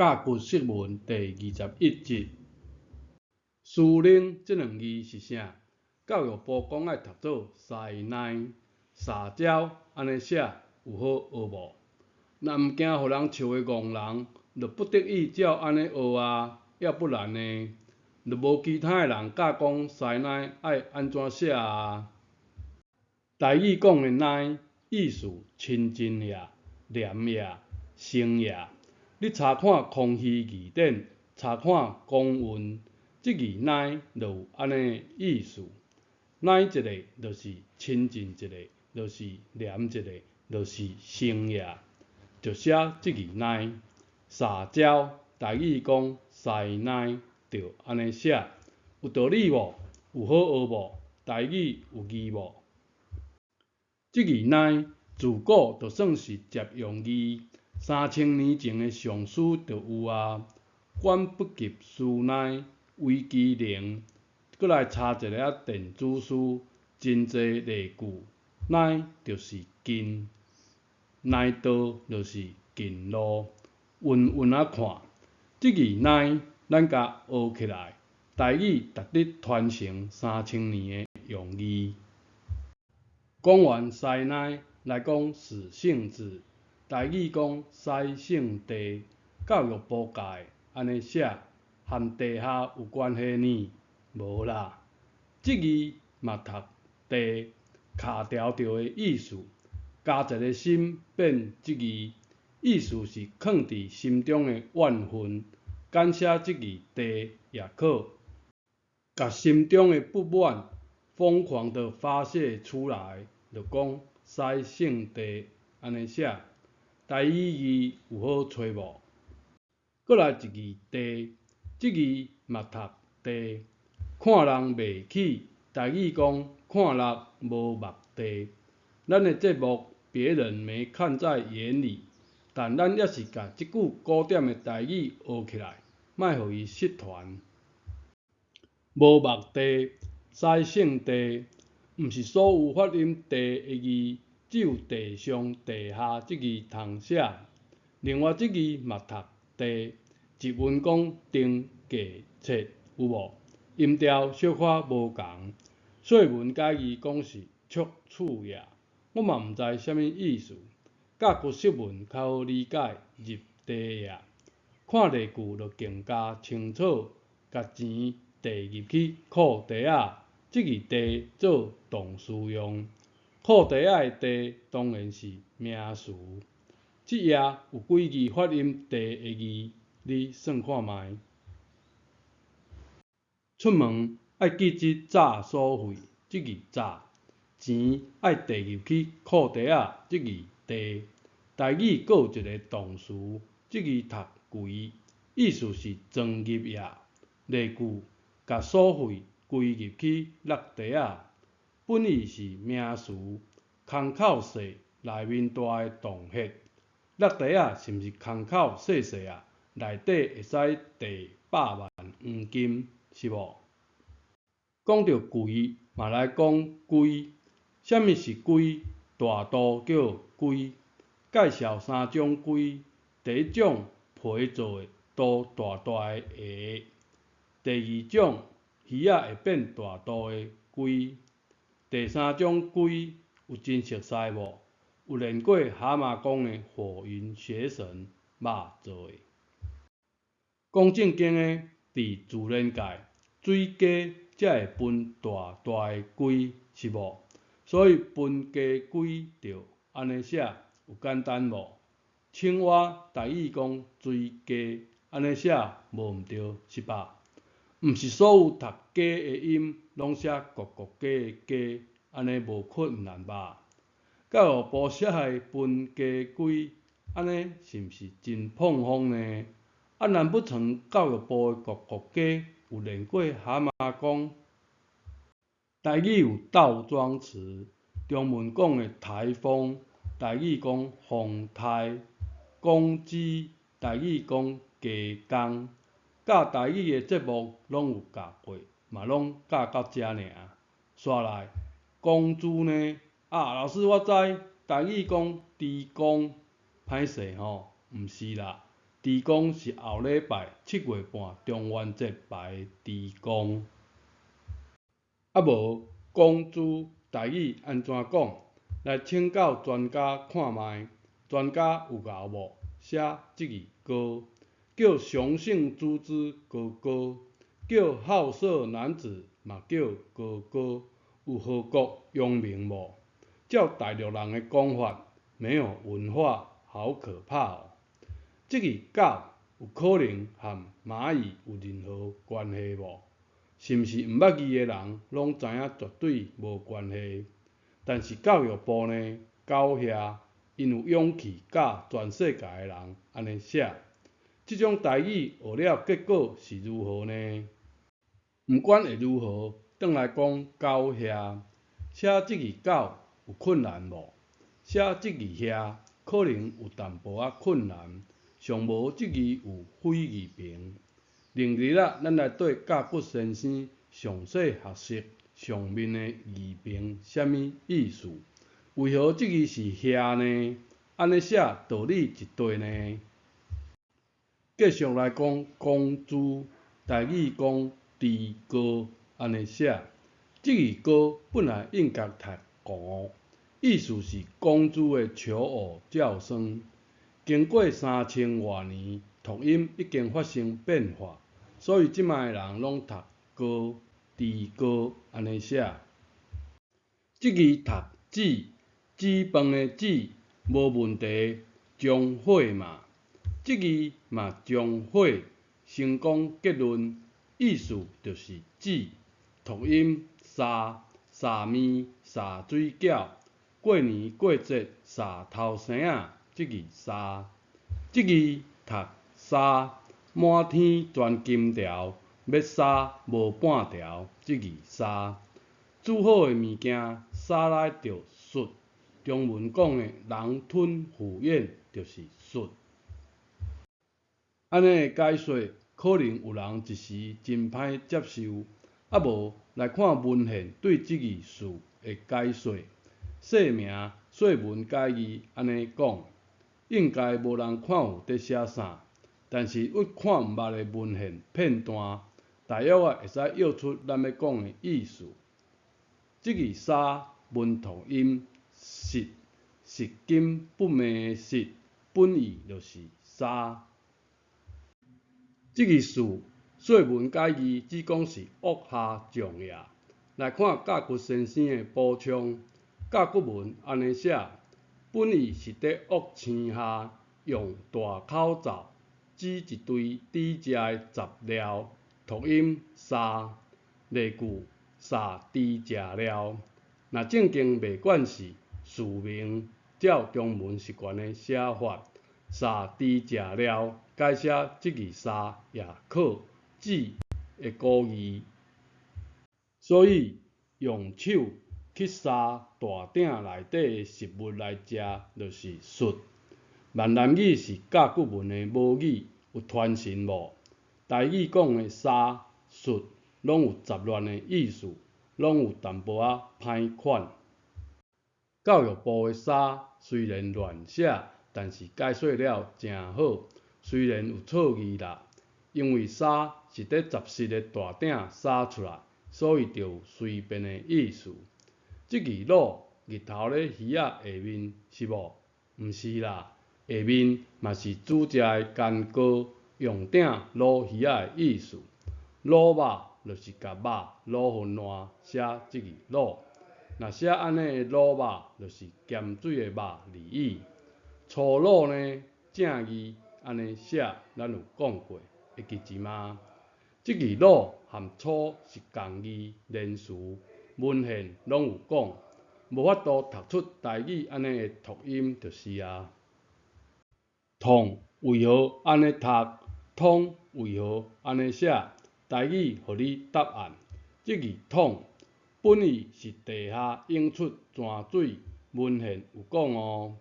甲骨釋文第21節，師奶這兩字是啥？教育部講愛讀做師奶，撒嬌按呢寫有好學無？若毋驚予人笑的戇人，就不得已照按呢學啊，要不然呢？就無其他的人教講師奶愛按怎寫啊？台語講的奶，意思親近也、黏也、生也。你查看康熙字典，查看公文，這字奶就有按呢意思。奶一下就是親近一下，就是黏一下，就是生也，就寫這字奶。撒嬌，台語講師奶，就按呢寫，有道理無？有好學無？台語有字無？這字奶自古就算是借用字，3000年前的尚書就有啊。官不及師奶，唯其能。閣來查一下電子書，真濟例句，奶就是近，奶道就是近路，穩穩仔看，這字奶咱共學起來，台語值得傳承三千年的用字。講完師奶，來講使性子，台語講使性地，教育部教的按呢寫，和地下有關係呢？無啦，這字嘛讀地，跤牢著的意思，加一个心變這字，意思是囥佇心中的怨恨，簡寫這字地也可，共心中的不滿瘋狂的發洩出來，就講使性地按呢寫，台語字有好揣無？閣來一字地，這字嘛讀地，看人袂起，台語講看人無目地。咱的節目別人沒看在眼裡，但咱猶是共這句古典的台語學起來，莫予伊失傳。無目地，使性地，毋是所有發音地的字，只有地上、地下這字通寫。另外這字嘛讀地，日文講登、下、切，有無？音調小可無仝。說文解字講是觸處也，我嘛毋知啥物意思。甲骨釋文較好理解，入地也。看例句就更加清楚，共錢遞入去褲袋仔，這字遞做動詞用。褲袋仔的袋當然是名詞。這頁有幾字發音地的字，你算看覓。出門愛記得紮所費，這字紮；錢愛遞入去褲袋仔，這字遞。台語閣有一个動詞，這字讀歸，意思是裝入也。例句：共所費歸入去落袋仔。本意是名詞，空口細，內面大的洞穴。落袋仔是毋是空口細細仔，內底會使遞百萬黃金，是無？講著龜，嘛來講龜。啥物是龜？大肚叫龜。介紹三種龜：第一種皮做的肚大大的鞋；第二種魚仔會變大肚的龜；第三種龜有真熟似無？有練過蛤蟆功的火雲邪神肉做的。講正經的，佇自然界，水雞才會分大大的龜，是無？所以分雞龜就按呢寫，有簡單無？青蛙台語講水雞，按呢寫無毋對，是吧？毋是所有讀雞的音攏寫國國雞的雞，按呢無困難吧？教育部寫的分雞龜，按呢是毋是真膨風呢？啊，難不成教育部的國國雞有練過蛤蟆功？台語有倒裝詞，中文講的颱風，台語講風颱；公雞，台語講雞公。教台語的節目攏有教過，嘛攏教到遮爾。煞來公豬呢？啊，老師我知，台語講豬公，歹勢吼，毋是啦，豬公是後禮拜7月半中元節拜的豬公。啊無講師台語按怎講？來請教專家看覓，專家有𠢕無？寫這字哥，叫雄性豬隻哥哥，叫好色男子嘛叫哥哥，有禍國殃民無？照大陸人的講法，沒有文化，好可怕哦！這字狗有可能和螞蟻有任何關係無？是毋是毋捌字的人攏知影絕對無關係？但是教育部呢，狗額，𪜶有勇氣教全世界的人按呢寫，這種台語學了結果是如何呢？毋管會如何，轉來講狗額，寫這字狗有困難無？寫這字額可能有淡薄仔困難，上無這字有匪字旁。另日仔，咱來綴教骨先生詳細學習上面的字旁啥物意思？為何這字是額呢？按呢寫道理一對呢？繼續來講講師，台語講豬哥按呢寫，這字哥本來應該讀糊，意思是公豬的求偶叫聲。經過三千外年，讀音已經發生變化，所以這擺的人攏讀哥、豬哥按呢寫。這字讀煮，煮飯的煮，無問題，將火嘛。這字嘛將火，先講結論，意思就是煮，讀音沙，沙麵、沙水餃，過年過節捒頭生仔，這字沙。這字讀沙，滿天鑽金條，欲殺無半條，這字沙。煮好的物件捎來就媠，中文講的狼吞虎嚥就是媠。按呢的解說，可能有人一時真歹接受，啊無來看文獻對這字媠的解說，說明《說文解字》按呢講，應該無人看有佇寫啥，但是對看毋捌的文獻片段，大約仔會使約出咱欲講的意思。這字沙文讀音拾，拾金不昧的拾，本意就是沙。這字媠，說文解字只講是惡下重也。來看教骨先生的補充，甲骨文按呢寫，本意是佇惡星下用大口罩指一堆豬食的雜料，讀音沙。例句：捒豬食料。若正經袂慣勢，書面照中文習慣的寫法，捒豬食料，改寫這字沙也可煮的古字。所以用手去捎大鼎內底的食物來食，就是媠。閩南語是甲骨文的母語，有傳承無？台語講的沙、媠，攏有雜亂的意思，攏有淡薄仔歹款。教育部的沙雖然亂寫，但是解說了誠好，雖然有錯字啦，因為沙是佇雜食的大鼎灑出來，所以就有隨便的意思。這字滷日頭咧魚仔下面是無？毋是啦，下面嘛是煮食的乾鍋，用鼎滷魚仔的意思。滷肉就是共肉滷予爛，寫這字滷。若寫按呢的滷肉，就是鹹水的肉而已。粗魯呢，正字按呢寫，咱有講過，會記住嗎？這字魯和粗是仝字連詞，文獻攏有講，無法度讀出台語按呢的讀音就是啊。痛為何按呢讀？通為何按呢寫？台語予你答案。這字統本意是地下湧出泉水，文獻有講哦。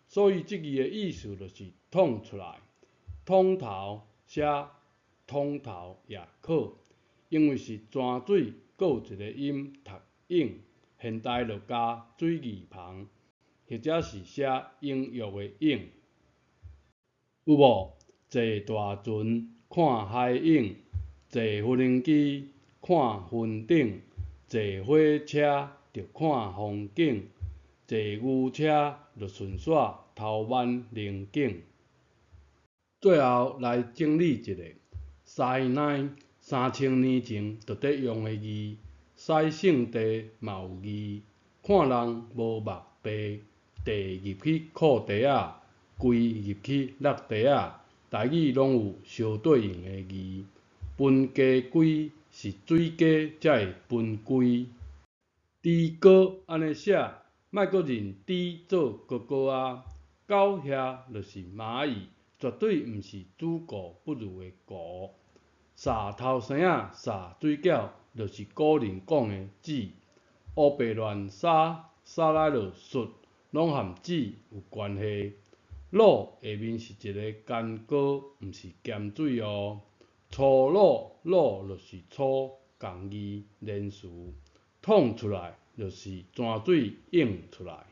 所以這字的意思就是淌出來，通頭寫通頭也可，因為是泉水，閣有一個音讀湧，現代就加水字旁，或者是寫湧躍的湧，有無？坐大船看海湧，坐無人機看雲頂，坐火車就看風景，坐牛車就順紲頭挽龍頸。最後來整理一下，師奶3000年前就佇用的字，洗聖地嘛有字，看人無目地，地入去褲袋仔，規入去落袋仔，台語攏有相對應的字。分家規是水雞才會分歸。豬哥按呢寫，莫閣認豬做哥哥啊！狗遐就是螞蟻，絕對毋是豬狗不如的狗。捒頭生仔，捒水餃，就是古人講的子。烏白亂沙，沙來落術，攏和子有關係。滷下面是一个干鍋，毋是鹹水哦。粗魯，魯就是粗，仝字連詞，淌出來就是泉水湧出來。